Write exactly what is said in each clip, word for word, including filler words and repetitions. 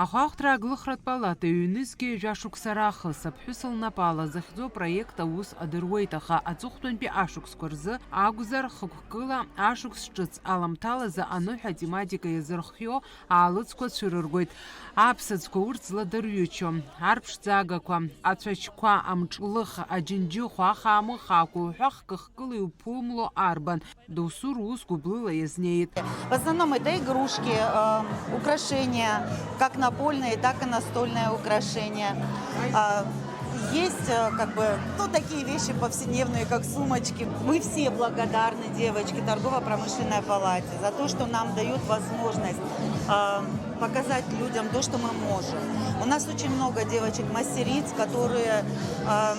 Ахәаахәҭра аглыхратә палата ҩнызқьи жәа шықәса раахыс аԥҳәыс лнапала захьӡу апроект аус адыруеит, аха аҵыхәтәантәи ашықәсқәа рзы акәзар, хықәкыла ашықәс ҿыц аламҭалазы аныҳәа атематика иазырхио аалыҵқәа цәырыргоит. Аԥсаӡқәа урҭ зладырҩычо, арԥшӡагақәа, ацәашьқәа, амҿлых, аџьынџьыхәа, ахаамыхаақәа уҳәа хкы-хкыла иуԥылмло арбан, досу рус гәыблыла иазнеит. В основном это игрушки, э, украшения, как напольные, так и настольные украшения. А, есть, э, как бы, ну, такие вещи повседневные, как сумочки. Мы все благодарны, девочки, торгово-промышленной палате за то, что нам дают возможность, э, показать людям то, что мы можем. У нас очень много девочек-мастериц, которые, э,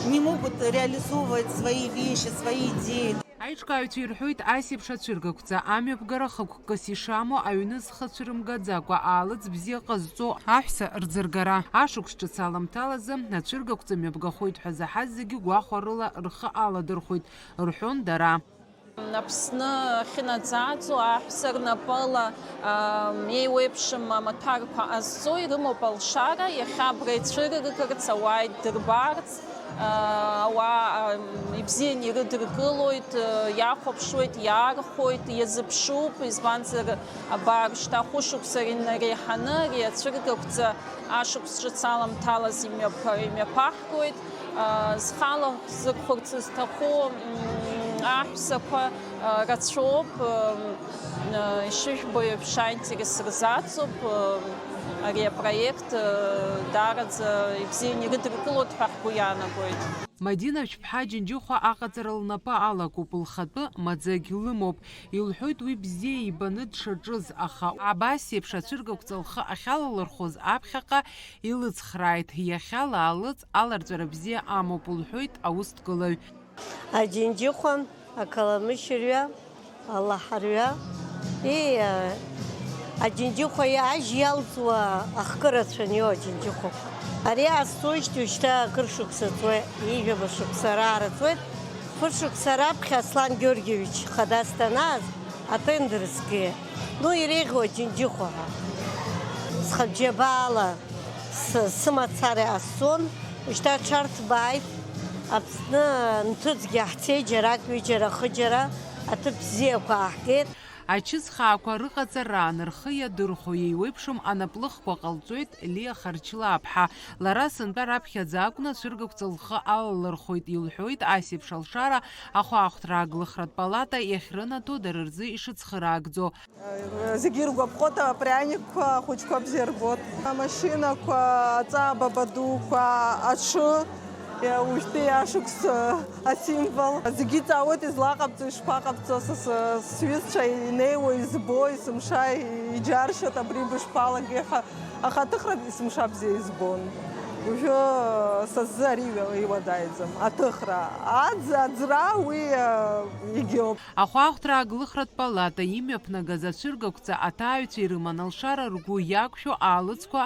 не могут реализовывать свои вещи, свои идеи. Аиҿкааҩцәа ирҳәоит, ас еиԥш ацәыргақәҵа амҩаԥгара хықәкыс ишамоу, аҩны зхы цәырымгаӡакәа аалыҵ бзиа ҟазҵо аҳәса рӡыргара. Ашықәс ҿыц аламҭалазы ацәыргақәҵа мҩаԥгахоит ҳәа заҳаз зегьы гәахәарыла рхы аладырхәоит, рҳәон дара. Аԥсны ахьынаӡаӡо аҳәса рнапала, ам, еиуеиԥшым амаҭәарқәа ҟазҵо ирымоуп алшара, иахьа абра ицәырыргарц, ауаа иддырбарц, а, ауаа, ам, ибзианы ирыдыркылоит, а, иахәаԥшуеит, иаархәоит, иазыԥшуп, избанзар, абар, шьҭа хәышықәса инареиҳаны ари ацәыргақәҵа ашықәс ҿыц аламҭалаз имҩаԥ-, имҩаԥаҳгоит. А, зхала сзықәхәарц зҭаху, м, аҳәсақәа, а, рацәоуп, м, а, ишыжәбо еиԥш, аинтерес рзаҵоуп, м, ари апроект, а, даараӡа ибзианы ирыдыркылоит ҳәа ҳгәы иаанагоит. Мадина Шәԥҳа Џьынџьыхәа аҟаҵара лнапы алакуп, лхатәы маӡагь лымоуп. Илҳәоит уи бзиа ибаны дшаҿыз, аха абас еиԥш ацәыргақәҵа лхы ахьалалырхәыз аԥхьаҟа илыцхрааит, иахьа лаалыҵ аларҵәара бзиа амоуп, лҳәоит аусҭгылаҩ. Аџьынџьыхәа, ақаламышьырҩа, алаҳарҩа, и, аџьынџьыхәа, и, ажь иалҵуа ахкы рацәаны иоу аџьынџьыхәақәа. Ари ҟасҵоижьҭеи уажәшьҭа акыр шықәса ҵуеит, ҩажәаба шықәса раара ҵуеит. Хәышықәса раԥхьа Аслан Георгиевич хадас данааз, атендер згеит. Ну, иреиӷьу аџьынџьыхәа ҳәа. Схабжьабаала с-, сымацара иҟасҵон, уажәшьҭа аҽарҭбааит, Аԥсны нҭыҵгьы ҳцеит, џьарак, ҩыџьара, хыџьара, аҭыԥ бзиақәа ааҳгеит. Ачысхаақәа рыҟаҵараан рхы иадырхәо еиуеиԥшым анаплыхқәа ҟалҵоит Лиа Харчлааԥҳа. Лара сынтәа раԥхьаӡа акәны ацәыргақәҵа лхы алалырхәеит, илҳәоит, ас еиԥш алшара ахәаахәҭра аглыхратә палата иахьрынаҭо дара рзы ишыцхыраагӡо. Зегьы иргәаԥхоит апряникқәа ахәыҷқәа бзиа рбоит. Амашьынақәа, аҵаа баба дуқәа, аҽы, уажәтәи ашықәс асимвол. Зегьы иҵаауеит, излаҟабҵо, ишԥаҟабҵо, са, са, сҩызцәа инеиуа избо, есымша иџьаршьоит абри бышԥалагеи ҳәа. Аха аҭыхра есымша бзиа избон. Уажәы са сзы ари иуа-, иуадаҩӡам. Аҭыхра, аӡ-, аӡра уи, а, егьоуп. Ахәаахәҭра аглыхратә палата имҩаԥнагаз ацәыргақәҵа аҭааҩцәа ирыман алшара ргәы иақәшәо аалыҵқәа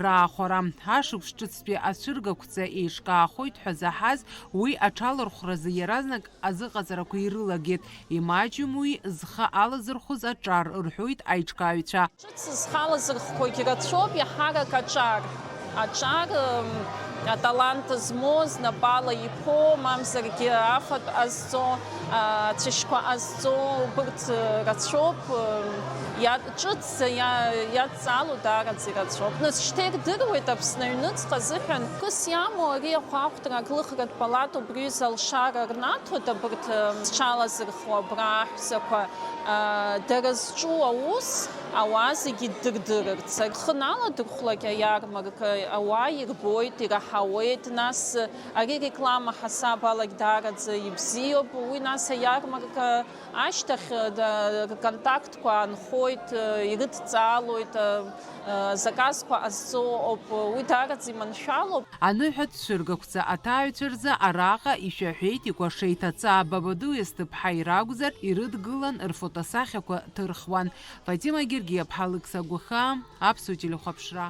раахәара. Ашықәс ҿыцтәи ацәыргақәҵа еиҿкаахоит ҳәа заҳаз уи аҽалархәразы иаразнак азыҟаҵарақәа ирылагеит, имаҷым уи зхы алазырхәыз аҿар, рҳәоит аиҿкааҩцәа. Ҿыц зхалазырхәқәагь рацәоуп, иаҳарак аҿар. Аҿар, м, аталант змоу, знапала иԥо, мамзаргьы афатә ҟазҵо, а, ацәашьқәа ҟазҵо, убырҭ, ы, рацәоуп, ы, иа-, ҿыц иа-, иадҵало даараӡа ирацәоуп. Нас шьҭа ирдыруеит Аԥсны аҩныҵҟа азыҳәан. Хыс иамоу ари ахәаахәҭра аглыхратә палата убри аҩыза алшара рнаҭоит абырҭ, ы, зҽалазырхуа абра аҳәсақәа. Дара зҿу аус ауаа зегьы ддырдырырц, рхы наладырхәлак аиармарка ауаа ирбоит, ираҳауеит, нас ари реклама ҳасабалагь даараӡа ибзиоуп, уи нас аиармарка ашьҭахь, да, рконтактқәа аанхоит, ирыдҵаалоит, заказқәа ҟазҵо ауп, уи даараӡа иманшәалоуп. Аныҳәатә цәыргақәҵа аҭааҩцәа рзы араҟа ишәаҳәеит икәашеит аҵаа Бабаду Есҭыԥҳаи ракәзар, ирыдгылан рфотосахьақәа ҭырхуан. Фатима Гергиаԥҳа, Алықьса Гәахаа, Аԥсуа телехәаԥшра.